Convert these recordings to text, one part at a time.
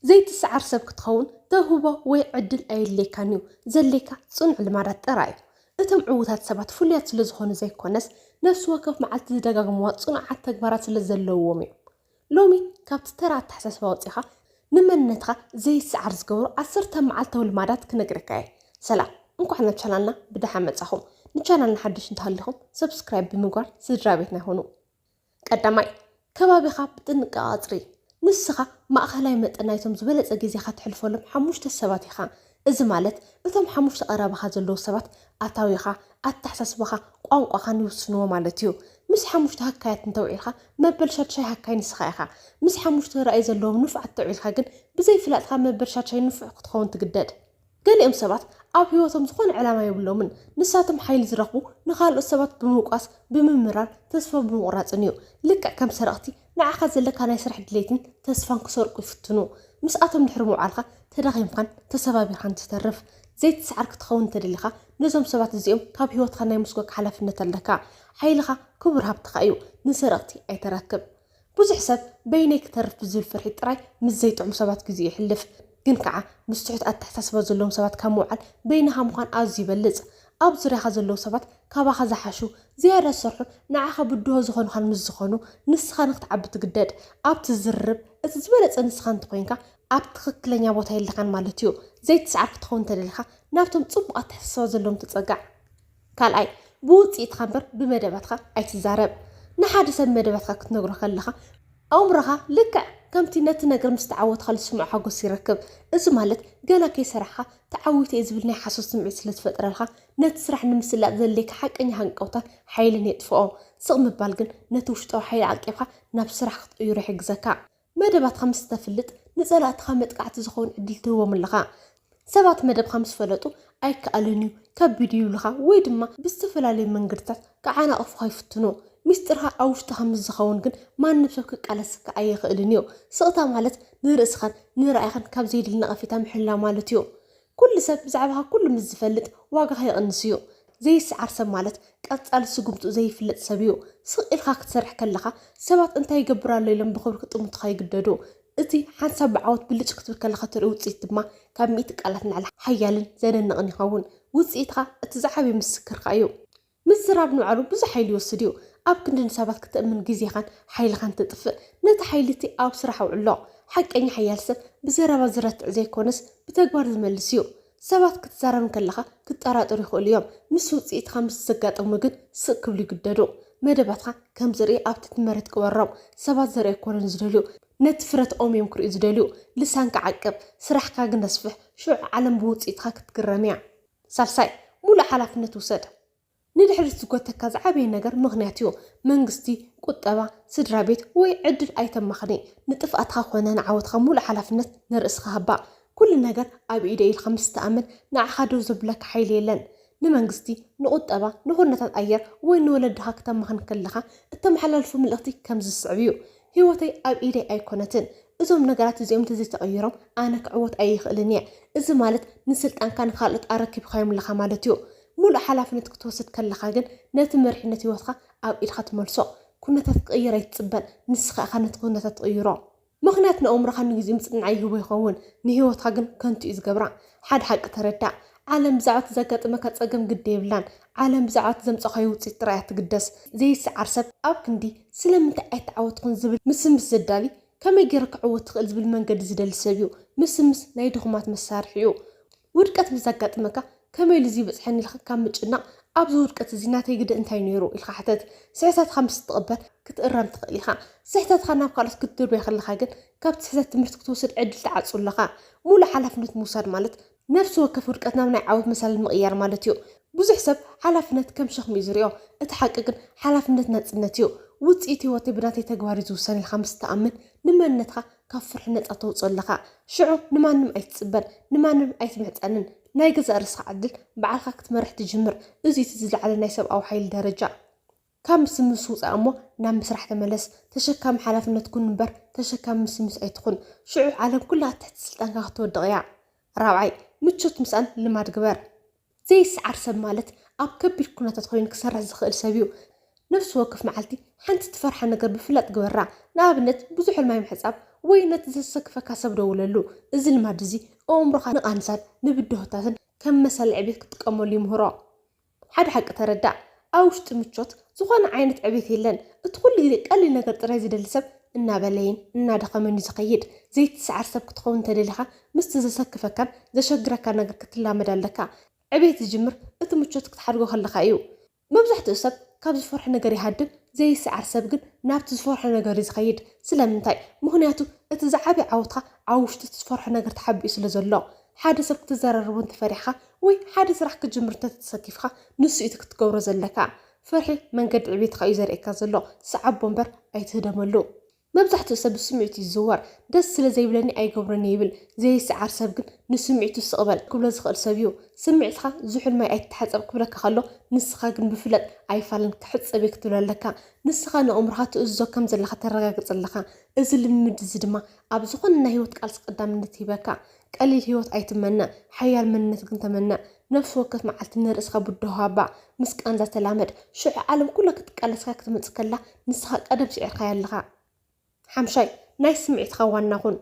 ዘይትስዓር ሰብ ክትኸውን ተውህቦ ወይ ዕድል ኣየድልየካን እዩ። ዘድልየካ ጽኑዕ ልማዳት ጥራይ እዩ። እቶም ዕዉታት ሰባት ፍሉያት ስለ ዝኾኑ ዘይኮነስ፣ ነፍሲ ወከፍ መዓልቲ ዝደጋግምዋ ጽኑዓት ተግባራት ስለ ዘለውዎም እዮም። ሎሚ ካብቲ ተራ ኣተሓሳስባ ወጺኻ ንመንነትኻ ዘይስዓር ዝገብሩ ዓሰርተ መዓልታዊ ልማዳት ክነግረካ እየ። ሰላም፣ እንኳዕ ናብ ቻናልና ብደሓን መጻኹም። ንቻናልና ሓድሽ እንተሃሊኹም ሰብስክራይብ ብምግባር ስድራ ቤትና ይኹኑ። ቀዳማይ፣ ከባቢኻ ብጥንቃቐ ኣጽሪ። ንስኻ ማእኸላይ መጠን ናይቶም ዝበለጸ ግዜኻ ትሕልፈሎም ሓሙሽተ ሰባት ኢኻ። እዚ ማለት እቶም ሓሙሽተ ቀረባኻ ዘለዉ ሰባት ኣታዊኻ፣ ኣተሓሳስባኻ፣ ቋንቋኻን ይውስንዎ ማለት እዩ። ምስ ሓሙሽተ ሃካያት እንተውዒልካ መበል ሻድሻይ ሃካይ ንስኻ ኢኻ። ምስ ሓሙሽተ ራእይ ዘለዎም ንፉዓት ተውዒልካ ግን ብዘይ ፍላጥካ መበል ሻድሻይ ንፉዕ ክትኸውን ትግደድ። ገሊኦም ሰባት ኣብ ህይወቶም ዝኾነ ዕላማ የብሎምን። ንሳቶም ሓይሊ ዝረኽቡ ንኻልኦት ሰባት ብምውቃስ፣ ብምምራር፣ ተስፋ ብምቑራጽን እዩ። ልክዕ ከም ሰረቕቲ ንዓኻ ዘለካ ናይ ስራሕ ድሌትን ተስፋን ክሰርቁ ይፍትኑ። ምስኣቶም ድሕሪ ምውዓልካ ተዳኺምካን ተሰባቢርካን ትተርፍ። ዘይትስዓር ክትኸውን እንተደሊኻ ነዞም ሰባት እዚኦም ካብ ህይወትካ ናይ ምስጓግ ሓላፍነት ኣለካ። ሓይልኻ ክቡር ሃብትኻ እዩ። ንሰረቕቲ ኣይተረክብ። ብዙሕ ሰብ በይነይ ክተርፍ ብዝብል ፍርሒ ጥራይ ምስ ዘይጥዑም ሰባት ግዜኡ የሕልፍ። ግን ከዓ ምስ ትሑት ኣተሓሳስባ ዘለዎም ሰባት ካብ ምውዓል በይንኻ ምዃን ኣዝዩ ይበልጽ። ኣብ ዙርያኻ ዘለዉ ሰባት ካባኻ ዝሓሹ፣ ዝያዳ ዝሰርሑ፣ ንዓኻ ብድሆ ዝኾኑኻን ምስ ዝኾኑ ንስኻ ንክትዓቢ ትግደድ። ኣብቲ ዝርርብ እቲ ዝበለጸ ንስኻ እንተኾይንካ ኣብ ትኽክለኛ ቦታ የለኻን ማለት እዩ። ዘይትስዓር ክትኸውን እንተደሊኻ ናብቶም ጽቡቕ ኣተሓሳስባ ዘለዎም ተጸጋዕ። ካልኣይ፣ ብውጽኢትካ እምበር ብመደባትካ ኣይትዛረብ። ንሓደ ሰብ መደባትካ ክትነግሮ ከለኻ ኣእምሮኻ ልክዕ ከምቲ ነቲ ነገር ምስ ተዓወትካሉ ዝስምዖ ሓጎስ ይረክብ። እዚ ማለት ገና ከይሰራሕካ ተዓዊተ እየ ዝብል ናይ ሓሶት ስምዒት ስለ ዝፈጥረልካ ነቲ ስራሕ ንምስላጥ ዘድልየካ ሓቀኛ ሃንቀውታን ሓይልን የጥፍኦ። ስቕ ምባል ግን ነቲ ውሽጣዊ ሓይሊ ዓቂብካ ናብ ስራሕ ክትቕይሮ ይሕግዘካ። መደባትካ ምስ ተፍልጥ ንጸላእትኻ መጥቃዕቲ ዝኸውን ዕድል ትህቦም ኣለኻ። ሰባት መደብካ ምስ ፈለጡ ኣይከኣልን እዩ፣ ከቢድ እዩ ይብሉኻ ወይ ድማ ብዝተፈላለዩ መንገድታት ክዓናቕፉኻ ይፍትኑ። ሚስጥርካ ኣብ ውሽጥኻ ምስ ዝኸውን ግን ማንም ሰብ ክቃለሰካ ኣይኽእልን እዩ። ስቕታ ማለት ንርእስኻን ንራእይኻን ካብ ዘየድሊ ነቐፌታ ምሕላው ማለት እዩ። ኩሉ ሰብ ብዛዕባኻ ኩሉ ምስ ዝፈልጥ ዋጋኻ ይቕንስ እዩ። ዘይስዓር ሰብ ማለት ቀጻሊ ስጉምትኡ ዘይፍለጥ ሰብ እዩ። ስቕ ኢልካ ክትሰርሕ ከለኻ ሰባት እንታይ ይገብር ኣሎ ኢሎም ብኽብሪ ክጥምቱኻ ይግደዱ። እቲ ሓንሳብ ብዓወት ብልጭ ክትብል ከለኻ ትርኢ ውጽኢት ድማ ካብ ሚእቲ ቃላት ንላዕሊ ሓያልን ዘደንቕን ይኸውን። ውጽኢትኻ እቲ ዝዓበየ ምስክርካ እዩ። ምዝራብ ንባዕሉ ብዙሕ ሓይሊ ይወስድ እዩ። ኣብ ክንዲ ንሰባት ክተእምን ግዜኻን ሓይልኻን ተጥፍእ። ነቲ ሓይሊ እቲ ኣብ ስራሕ ኣውዕሎ። ሓቀኛ ሓያል ሰብ ብዘረባ ዝረትዕ ዘይኮነስ ብተግባር ዝመልስ እዩ። ሰባት ክትዛረብ እንከለኻ ክጠራጠሩ ይኽእሉ እዮም። ምስ ውጽኢትኻ ምስ ዘጋጠሙ ግን ስቕ ክብሉ ይግደዱ። መደባትካ ከም ዝርኢ ኣብ ትሕቲ መሬት ቅበሮም። ሰባት ዘርኢ ኣይኮኑን ዝደልዩ፣ ነቲ ፍረትኦም እዮም ክርእዩ ዝደልዩ። ልሳንካ ዓቅብ፣ ስራሕካ ግን ኣስፍሕ፣ ሽዑ ዓለም ብውጽኢትካ ክትግረም እያ። ሳልሳይ፣ ሙሉእ ሓላፍነት ውሰድ። ንድሕሪት ዝጎተካ ዝዓበየ ነገር ምኽንያት እዩ። መንግስቲ፣ ቁጠባ፣ ስድራ ቤት ወይ ዕድል ኣይተማኽኒ። ንጥፍኣትካ ኮነ ንዓወትካ ሙሉእ ሓላፍነት ንርእስኻ ሃባ። ኩሉ ነገር ኣብ ኢደይ ኢልካ ምስ ትኣምን ንዓኻ ደው ዘብለካ ሓይሊ የለን። ንመንግስቲ፣ ንቁጠባ፣ ንኹነታት ኣየር ወይ ንወለድኻ ክተማኽን ከለኻ እተመሓላልፎ መልእኽቲ ከምዚ ዝስዕብ እዩ። ህይወተይ ኣብ ኢደይ ኣይኮነትን። እዞም ነገራት እዚኦም እንተዘይተቐይሮም ኣነ ክዕወት ኣይኽእልን እየ። እዚ ማለት ንስልጣንካ ንኻልኦት ኣረኪብካዮም ኣለኻ ማለት እዩ። ሙሉእ ሓላፍነት ክትወስድ ከለኻ ግን ነቲ መሪሕነት ህይወትካ ኣብ ኢድካ ትመልሶ። ኩነታት ክቕየር ኣይትጽበን፣ ንስኻ ኢኻ ነቲ ኩነታት ትቕይሮ። ምኽንያት ንኣእምሮኻ ንግዜኡ ምጽንናዕ ይህቦ ይኸውን፣ ንህይወትካ ግን ከንቱ እዩ ዝገብራ። ሓደ ሓቂ ተረዳእ፣ ዓለም ብዛዕባ እቲ ዘጋጠመካ ጸገም ግዲ የብላን። ዓለም ብዛዕባ እቲ ዘምጻእካዮ ውጽኢት ጥራይ እያ ትግደስ። ዘይስዓር ሰብ ኣብ ክንዲ ስለምንታይ ኣይተዓወትኩን ዝብል ምስምስ ዘዳሊ፣ ከመይ ገይረ ክዕወት ትኽእል ዝብል መንገዲ ዝደሊ ሰብ እዩ። ምስምስ ናይ ድኹማት መሳርሒ እዩ። ውድቀት ምስ ዘጋጥመካ ከመይ ኢሉ እዚ ይበጽሐኒ ኢልካ ካብ ምጭናቕ ኣብዚ ውድቀት እዚ ናተይ ግደ እንታይ ነይሩ ኢልካ ሕተት። ስሕተትካ ምስ ትቕበል ክትእረም ትኽእል ኢኻ። ስሕተትካ ናብ ካልኦት ክትድርበዮ ከለኻ ግን ካብቲ ስሕተት ትምህርቲ ክትወስድ ዕድል ትዓጹ ኣለኻ። ሙሉእ ሓላፍነት ምውሳድ ማለት ነፍሲ ወከፍ ውድቀት ናብ ናይ ዓወት መሳልል ምቕያር ማለት እዩ። ብዙሕ ሰብ ሓላፍነት ከም ሸኽሚ እዩ ዝሪኦ። እቲ ሓቂ ግን ሓላፍነት ናጽነት እዩ። ውጽኢት ህይወተይ ብናተይ ተግባር እዩ ዝውሰን ኢልካ ምስ ትኣምን ንመንነትካ ካብ ፍርሒ ነጻ ተውጽኦ ኣለኻ። ሽዑ ንማንም ኣይትጽበን፣ ንማንም ኣይትምሕጸንን። ናይ ገዛእ ርእስኻ ዕድል ባዕልኻ ክትመርሕ ትጅምር። እዚ እቲ ዝለዓለ ናይ ሰብኣዊ ሓይሊ ደረጃ። ካብ ምስምስ ውጻእ እሞ ናብ ምስራሕ ተመለስ። ተሸካሚ ሓላፍነት ኩን እምበር ተሸካሚ ምስምስ ኣይትኹን። ሽዑ ዓለም ኩላ ትሕቲ ስልጣንካ ክትወድቕ እያ። ራብዓይ፣ ምቾት ምስኣን ልማድ ግበር። ዘይስዓር ሰብ ማለት ኣብ ከቢድ ኩነታት ኮይኑ ክሰርሕ ዝኽእል ሰብ እዩ። ነፍሲ ወከፍ መዓልቲ ሓንቲ ትፈርሓ ነገር ብፍላጥ ግበራ። ንኣብነት ብዙሕ ማይ ምሕጻብ ወይ ነቲ ዘሰክፈካ ሰብ ደውለሉ። እዚ ልማድ እዚ ኣእምሮኻ ንቓንዛን ንብድሆታትን ከም መሳሊ ዕቤት ክትጥቀመሉ ይምህሮ። ሓደ ሓቂ ተረዳእ። ኣብ ውሽጢ ምቾት ዝኾነ ዓይነት ዕቤት የለን። እቲ ኩሉ ግዜ ቀሊል ነገር ጥራይ ዝደሊ ሰብ እናበለየን እናደኸመን እዩ ዝኸይድ። ዘይትስዓር ሰብ ክትኸውን እንተደሊኻ፣ ምስቲ ዘሰክፈካን ዘሸግረካን ነገር ክትላመድ ኣለካ። ዕቤት ዝጅምር እቲ ምቾት ክትሓድጎ ከለኻ እዩ። መብዛሕትኡ ሰብ ካብ ዝፈርሖ ነገር ይሃድም፣ ዘይስዓር ሰብ ግን ናብቲ ዝፈርሖ ነገር እዩ ዝኸይድ። ስለምንታይ? ምኽንያቱ እቲ ዝዓበየ ዓወትኻ ኣብ ውሽጢ እቲ ዝፈርሖ ነገር ተሓቢኡ ስለ ዘሎ። ሓደ ሰብ ክትዘራረቦ እንተፈሪሕኻ ወይ ሓደ ስራሕ ክትጅምር እንተተሰኪፍካ፣ ንሱ እዩ እቲ ክትገብሮ ዘለካ። ፍርሒ መንገዲ ዕቤትካ እዩ ዘርእየካ ዘሎ። ስዓቦ እምበር ኣይትህደመሉ። መብዛሕትኡ ሰብ ብስምዒቱ እዩ ዝዝወር። ደስ ስለ ዘይብለኒ ኣይገብሮን እየ ይብል። ዘይስዓር ሰብ ግን ንስምዒቱ ስቕ በል ክብሎ ዝኽእል ሰብ እዩ። ስምዒትኻ ዝሑል ማይ ኣይትተሓጸብ ክብለካ ከሎ፣ ንስኻ ግን ብፍለጥ ኣይፋልን ክሕጸብ እየ ክትብል ኣለካ። ንስኻ ንኣእምሮኻ ትእዝዞ ከም ዘለኻ ተረጋግጽ ኣለኻ። እዚ ልምምድ እዚ ድማ ኣብ ዝኾነ ናይ ህይወት ቃልሲ ቀዳምነት ይህበካ። ቀሊል ህይወት ኣይትመነ፣ ሓያል መንነት ግን ተመነ። ነፍሲ ወከፍ መዓልቲ ንርእስኻ ብድሆ ሃባ፣ ምስ ቃንዛ ተላመድ። ሽዑ ዓለም ኩላ ክትቃለስካ ክትመጽእ ከላ፣ ንስኻ ቀደም ስዒርካያ ኣለኻ። ሓምሻይ፣ ናይ ስምዒትኻ ዋና ኩን።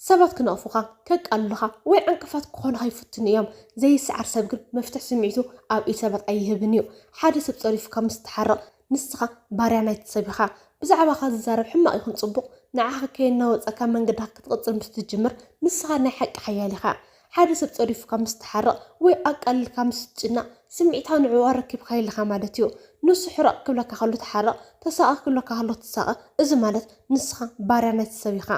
ሰባት ክነቕፉኻ፣ ከቃልሉኻ ወይ ዕንቅፋት ክኾኑኻ ይፍትኑ እዮም። ዘይስዓር ሰብ ግን መፍትሕ ስምዒቱ ኣብ ኢድ ሰባት ኣይህብን እዩ። ሓደ ሰብ ጸሪፉካ ምስ ትሓርቕ፣ ንስኻ ባርያ ናይቲ ሰብ ኢኻ። ብዛዕባኻ ዝዛረብ ሕማቕ ይኹን ጽቡቕ፣ ንዓኻ ከየናወጸካ መንገድኻ ክትቕጽል ምስ ትጅምር፣ ንስኻ ናይ ሓቂ ሓያል ኢኻ። ሓደ ሰብ ጸሪፉካ ምስ ትሓርቕ ወይ ኣቃሊልካ ምስ ትጭነቕ፣ ስምዒታዊ ንዕኡ ኣረኪብካዮ ኣለኻ ማለት እዩ። ንሱ ሕረቕ ክብለካ ከሎ ትሓርቕ፣ ተሳቐ ክብለካ ከሎ ትሳቐ። እዚ ማለት ንስኻ ባርያ ናይቲ ሰብ ኢኻ።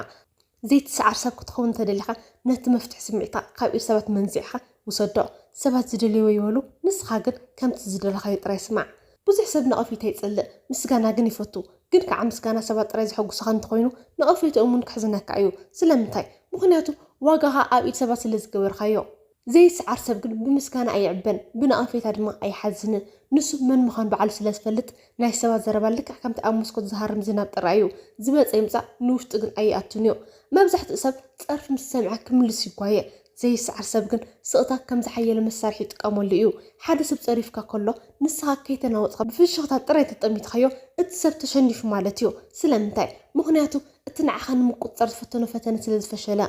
ዘይትስዓር ሰብ ክትኸውን እንተደሊኻ፣ ነቲ መፍትሒ ስምዒትካ ካብ ኢድ ሰባት መንዚዕኻ ውሰዶ። ሰባት ዝደልይዎ ይበሉ፣ ንስኻ ግን ከምቲ ዝደለኻዮ ጥራይ ስማዕ። ብዙሕ ሰብ ነቐፌታ ይጸልእ፣ ምስጋና ግን ይፈቱ። ግን ከዓ ምስጋና ሰባት ጥራይ ዘሐጉስኻ እንተኾይኑ፣ ነቐፌትኦም እውን ከሕዝነካ እዩ። ስለምንታይ? ምኽንያቱ ዋጋኻ ኣብ ኢድ ሰባት ስለ ዝገበርካዮ። ዘይስዓር ሰብ ግን ብምስጋና ኣይዕበን፣ ብነቐፌታ ድማ ኣይሓዝንን። ንሱ መን ምዃኑ ባዕሉ ስለ ዝፈልጥ፣ ናይ ሰባት ዘረባ ልክዕ ከምቲ ኣብ መስኮት ዝሃርም ዝናብ ጥራይ እዩ። ዝመጸ ይምጻእ፣ ንውሽጡ ግን ኣይኣቱን እዩ። መብዛሕትኡ ሰብ ጸርፊ ምስ ሰምዐ ክምልስ ይጓየ። ዘይስዓር ሰብ ግን ስቕታ ከም ዝሓየለ መሳርሒ ይጥቀመሉ እዩ። ሓደ ሰብ ጸሪፍካ ከሎ፣ ንስኻ ከይተናወጽካ ብፍሽኽታ ጥራይ ተጠሚትካዮ፣ እቲ ሰብ ተሸኒፉ ማለት እዩ። ስለምንታይ? ምኽንያቱ እቲ ንዓኻ ንምቁጽጻር ዝፈተኖ ፈተነ ስለ ዝፈሸለ።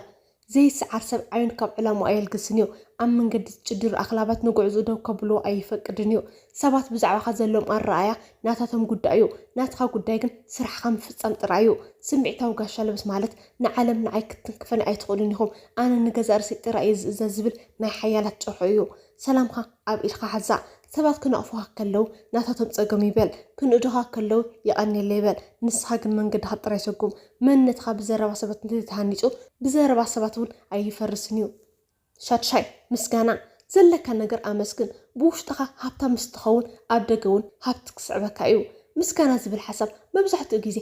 ዘይስዓር ሰብ ዓይኑ ካብ ዕላምኡ ኣየልግስን እዩ። ኣብ መንገዲ ዝጭድሩ ኣኽላባት ንጉዕዝኡ ደው ከብልዎ ኣይፈቅድን እዩ። ሰባት ብዛዕባኻ ዘለዎም ኣረኣእያ ናታቶም ጉዳይ እዩ። ናትኻ ጉዳይ ግን ስራሕኻ ምፍጻም ጥራይ እዩ። ስምዒታዊ ጋሻ ልበስ ማለት ንዓለም ንዓይ ክትትንክፈኒ ኣይትኽእሉን ኢኹም፣ ኣነ ንገዛእ ርእሰይ ጥራይ እየ ዝእዘዝ ዝብል ናይ ሓያላት ጭርሖ እዩ። ሰላምኻ ኣብ ኢድኻ ሓዛ። ሰባት ክነቕፉኻ ከለዉ ናታቶም ጸገም ይበል፣ ክንእዱኻ ከለዉ የቐንየለይ በል። ንስኻ ግን መንገድኻ ጥራይ ሰጉም። መንነትኻ ብዘረባ ሰባት እንተዘይተሃኒጹ፣ ብዘረባ ሰባት እውን ኣይፈርስን እዩ። ሻድሻይ፣ ምስጋና። ዘለካ ነገር ኣመስግን። ብውሽጥኻ ሃብታም ምስ ትኸውን፣ ኣብ ደገ እውን ሃብቲ ክስዕበካ እዩ። ምስጋና ዝብል ሓሳብ መብዛሕትኡ ግዜ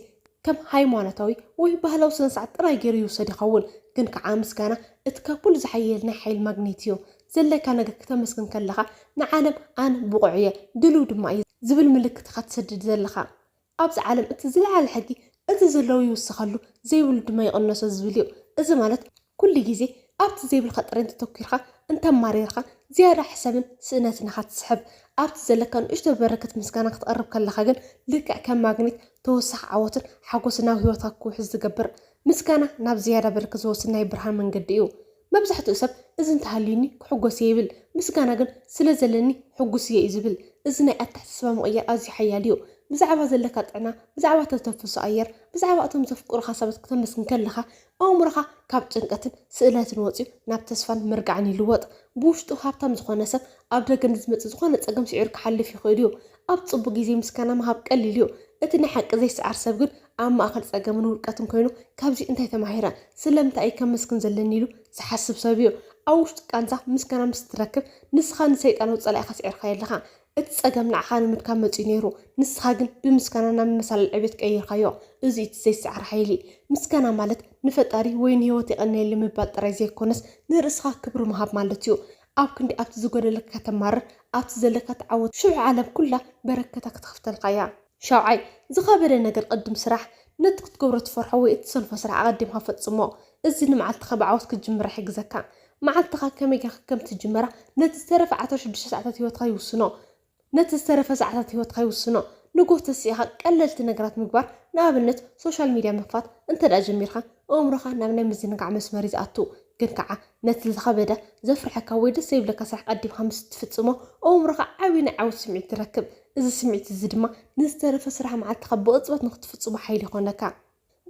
ከም ሃይማኖታዊ ወይ ባህላዊ ስነ ስርዓት ጥራይ ገይሩ ይውሰድ ይኸውን፣ ግን ከዓ ምስጋና እቲ ካብ ኩሉ ዝሓየለ ናይ ሓይሊ ማግኔት እዩ። ዘለካ ነገር ክተመስግን ከለኻ፣ ንዓለም ኣነ ብቑዕ እየ፣ ድልው ድማ እየ ዝብል ምልክት ኢኻ ትሰድድ ዘለኻ። ኣብዚ ዓለም እቲ ዝለዓለ ሕጊ፣ እቲ ዘለዎ ይውስኸሉ፣ ዘይብሉ ድማ ይቕነሶ ዝብል እዩ። እዚ ማለት ኩሉ ግዜ ኣብቲ ዘይብልካ ጥራይ እንተተኲርካ፣ እንተማሪርካ፣ ዝያዳ ሕሰምን ስእነትን ኢኻ ትስሕብ። ኣብቲ ዘለካ ንእሽቶ በረከት ምስጋና ክትቐርብ ከለኻ ግን፣ ልክዕ ከም ማግኔት ተወሳኺ ዓወትን ሓጎስን ናብ ህይወትካ ክውሕዝ ዝገብር። ምስጋና ናብ ዝያዳ በረከት ዝወስድ ናይ ብርሃን መንገዲ እዩ። መብዛሕትኡ ሰብ እዚ እንተሃልዩኒ ክሕጎስ እየ ይብል፣ ምስጋና ግን ስለ ዘለኒ ሕጉስ እየ እዩ ዝብል። እዚ ናይ ኣተሓሳስባ ምቕያር ኣዝዩ ሓያል እዩ። ብዛዕባ ዘለካ ጥዕና፣ ብዛዕባ ተተንፍሶ ኣየር፣ ብዛዕባ እቶም ዘፍቅሩኻ ሰባት ክተመስግን ከለኻ፣ ኣእምሮኻ ካብ ጭንቀትን ስእነትን ወጺኡ ናብ ተስፋን ምርጋዕን ይልወጥ። ብውሽጡ ሃብታም ዝኾነ ሰብ ኣብ ደገ ንዝመጽእ ዝኾነ ጸገም ስዒሩ ክሓልፍ ይኽእል እዩ። ኣብ ጽቡቕ ግዜ ምስጋና ምሃብ ቀሊል እዩ። እቲ ናይ ሓቂ ዘይስዓር ሰብ ግን ኣብ ማእከል ጸገምን ውድቀትን ኮይኑ፣ ካብዚ እንታይ ተማሂረ? ስለምንታይ እየ ከመስግን ዘለኒ? ኢሉ ዝሓስብ ሰብ እዩ። ኣብ ውሽጡ ቃንዛ ምስጋና ምስ ትረክብ፣ ንስኻ ንሰይጣናዊ ጸላኢኻ ስዒርካዮ ኣለኻ። እቲ ጸገም ንዓኻ ንምድካም መጺኡ ነይሩ፣ ንስኻ ግን ብምስጋና ናብ መሳልል ዕቤት ቀይርካዮ። እዚ እቲ ዘይስዓር ሓይሊ። ምስጋና ማለት ንፈጣሪ ወይ ንህይወት የቐንየለይ ምባል ጥራይ ዘይኮነስ፣ ንርእስኻ ክብሪ ምሃብ ማለት እዩ። ኣብ ክንዲ ኣብቲ ዝጎደለካ ከተማርር፣ ኣብቲ ዘለካ ትዓወት፣ ሽዑ ዓለም ኩላ በረከታ ክትኸፍተልካ እያ። ሻውዓይ፣ ዝኸበደ ነገር ቅድም ስራሕ። ነቲ ክትገብሮ ትፈርሖ ወይ እትሰንፎ ስራሕ ኣቐዲምካ ፈጽሞ። እዚ ንመዓልትኻ ብዓወት ክትጅምራ ይሕግዘካ። መዓልትኻ ከመይ ጌርካ ከም ትጅምራ ነቲ ዝተረፈ ዓሰርተ ሽዱሽተ ሰዓታት ህይወትካ ይውስኖ። ነቲ ዝተረፈ ሰዓታት ህይወትካ ይውስኖ። ንጎ ተሲእኻ ቀለልቲ ነገራት ምግባር፣ ንኣብነት ሶሻል ሚድያ ምኽፋት እንተ ደኣ ጀሚርካ፣ ኣእምሮኻ ናብ ናይ ምዝንጋዕ መስመር እዩ ዝኣቱ። ግን ከዓ ነቲ ዝኸበደ፣ ዘፍርሐካ ወይ ደስ ዘይብለካ ስራሕ ቀዲምካ ምስ ትፍጽሞ፣ ኣእምሮኻ ዓብዪ ናይ ዓወት ስምዒት ትረክብ። እዚ ስምዒት እዚ ድማ ንዝተረፈ ስራሕ መዓልትኻ ብቕጽበት ንክትፍጽሞ ሓይሊ ይኾነካ።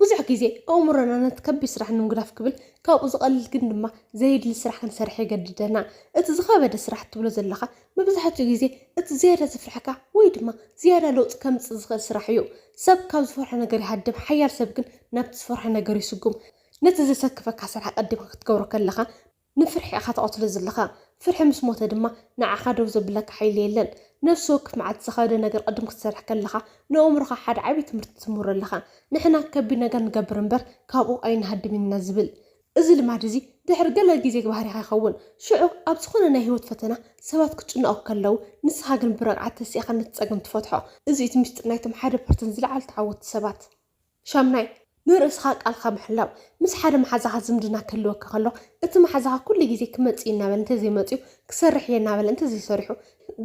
ብዙሕ ግዜ ኣእምሮና ነቲ ከቢድ ስራሕ ንምግዳፍ ክብል ካብኡ ዝቐልል ግን ድማ ዘየድሊ ስራሕ ክንሰርሕ የገድደና። እቲ ዝኸበደ ስራሕ ትብሎ ዘለኻ መብዛሕትኡ ግዜ እቲ ዝያዳ ዘፍርሐካ ወይ ድማ ዝያዳ ለውጢ ከምጽእ ዝኽእል ስራሕ እዩ። ሰብ ካብ ዝፈርሖ ነገር ይሃድም፣ ሓያል ሰብ ግን ናብቲ ዝፈርሖ ነገር ይስጉም። ነቲ ዘሰክፈካ ስራሕ ቀዲምካ ክትገብሮ ከለኻ ንፍርሒ ኢኻ ተቐትሎ ዘለኻ። ፍርሒ ምስ ሞተ ድማ ንዓኻ ደው ዘብለካ ሓይሊ የለን። ነፍሲ ወከፍ መዓልቲ ዝኸበደ ነገር ቅድም ክትሰርሕ ከለኻ ንኣእምሮኻ ሓደ ዓብዪ ትምህርቲ ትምህሮ ኣለኻ። ንሕና ከቢድ ነገር ንገብር እምበር ካብኡ ኣይንሃድምን ኢና ዝብል። እዚ ልማድ እዚ ድሕሪ ገለ ግዜ ባህሪኻ ይኸውን። ሽዑ ኣብ ዝኾነ ናይ ህይወት ፈተና ሰባት ክጭነቑ ከለዉ ንስኻ ግን ብረግዓት ተሲእኻ ነቲ ጸገም ትፈትሖ። እዚ እቲ ምስጢር ናይቶም ሓደ ፐርሰንት ዝለዓሉ ተዓወትቲ ሰባት። ሻምናይ፣ ንርእስኻ ቃልካ ምሕላው። ምስ ሓደ መሓዛኻ ዝምድና ክህልወካ ከሎ፣ እቲ መሓዛኻ ኩሉ ግዜ ክመጽእ እናበለ እንተዘይመጽኡ፣ ክሰርሕ እየ እናበለ እንተዘይሰሪሑ፣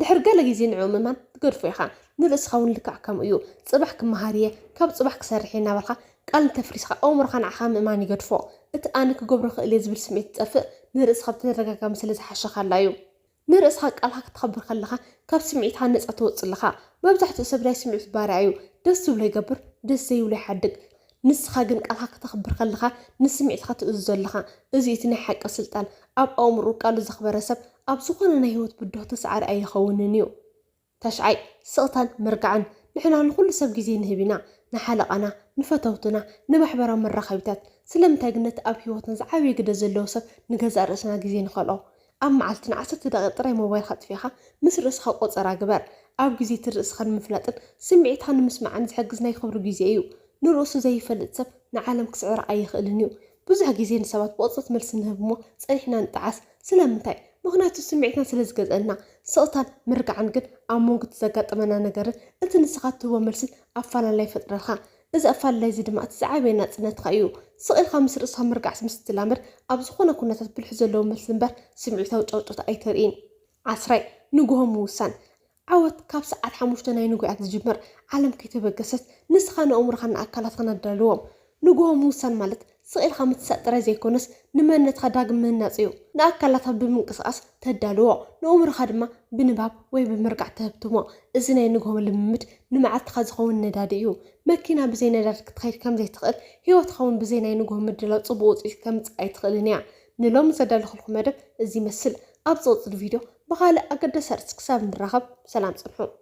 ድሕሪ ገለ ግዜ ንዕኡ ምእማን ትገድፎ ኢኻ። ንርእስኻ እውን ልክዕ ከምኡ እዩ። ጽባሕ ክመሃር እየ፣ ካብ ጽባሕ ክሰርሕ እየ እናበልካ ቃል እንተፍሪስካ፣ ኣእምሮኻ ንዓኻ ምእማን ይገድፎ። እቲ ኣነ ክገብሮ ክእል እየ ዝብል ስምዒት ዝጠፍእ፣ ንርእስኻ ብተደጋጋሚ ስለ ዝሓሸኻላ እዩ። ንርእስኻ ቃልካ ክተኽብር ከለኻ ካብ ስምዒትካ ነጻ ትወጽእ ኣለኻ። መብዛሕትኡ ሰብ ናይ ስምዒት ባርያ እዩ። ደስ ዝብሎ ይገብር፣ ደስ ዘይብሎ ይሓድግ። ንስኻ ግን ቃልካ ክተኽብር ከለኻ ንስምዒትካ ትእዝዞ ኣለኻ። እዚ እቲ ናይ ሓቂ ስልጣን። ኣብ ኣእምሮኡ ቃሉ ዘኽበረ ሰብ ኣብ ዝኾነ ናይ ህይወት ብድሆ ተሳዓሪ ኣይኸውንን እዩ። ተሽዓይ፣ ስቕታን ምርጋዕን። ንሕና ንኹሉ ሰብ ግዜ ንህብ ኢና። ንሓለቓና፣ ንፈተውትና፣ ንማሕበራዊ መራኸቢታት። ስለምንታይ ግን ነቲ ኣብ ህይወትና ዝዓበየ ግደ ዘለዎ ሰብ ንገዛእ ርእስና ግዜ ንኸልኦ? ኣብ መዓልቲ ንዓሰርተ ደቂቕ ጥራይ ሞባይልካ ኣጥፊእኻ ምስ ርእስኻ ቆጸራ ግበር። ኣብ ግዜ እቲ ርእስኻ ንምፍላጥን ስምዒትካ ንምስማዕን ዝሕግዝ ናይ ክብሪ ግዜ እዩ። ንርእሱ ዘይፈልጥ ሰብ ንዓለም ክስዕራ ኣይኽእልን እዩ። ብዙሕ ግዜ ንሰባት ብቕጽበት መልሲ ንህብ እሞ ጸኒሕና ንጠዓስ። ስለምንታይ? ምኽንያቱ ስምዒትና ስለ ዝገዝአና። ስቕታን ምርጋዕን ግን ኣብ መንጎ እቲ ዘጋጠመና ነገርን እቲ ንስኻ ትህቦ መልስን ኣፈላላይ ይፈጥረልካ። እዚ ኣፈላላይ እዚ ድማ እቲ ዝዓበየ ናጽነትካ እዩ። ስቕ ኢልካ ምስ ርእስኻ ምርጋዕ ምስ ትላመድ ኣብ ዝኾነ ኩነታት ብልሒ ዘለዎ መልሲ እምበር ስምዒታዊ ጫውጫውታ ኣይተርእይን። ዓስራይ፣ ንግሆ ምውሳን። ዓወት ካብ ሰዓት ሓሙሽተ ናይ ንግሆ እያ ትጅምር። ዓለም ከይተበገሰት ንስኻ ንኣእምሮኻን ንኣካላትካን ኣዳልዎም። ንግሆ ምውሳን ማለት ስቕ ኢልካ ምትሳእ ጥራይ ዘይኮነስ ንመንነትካ ዳግም ምህናጽ እዩ። ንኣካላትካ ብምንቅስቓስ ተዳልዎ፣ ንኣእምሮኻ ድማ ብንባብ ወይ ብምርጋዕ ተህብትሞ። እዚ ናይ ንግሆ ልምምድ ንመዓልትኻ ዝኸውን ነዳዲ እዩ። መኪና ብዘይ ነዳዲ ክትኸይድ ከም ዘይትኽእል፣ ህይወትካ እውን ብዘይ ናይ ንግሆ ምድላው ጽቡቕ ውጽኢት ከምጽእ ኣይትኽእልን እያ። ንሎሚ ዘዳለኹልኩም መደብ እዚ ይመስል። ኣብ ዝቕጽል ቪድዮ ብኻልእ ኣገዳሲ ኣርእስቲ ክሳብ ንራኸብ ሰላም ጽንሑ።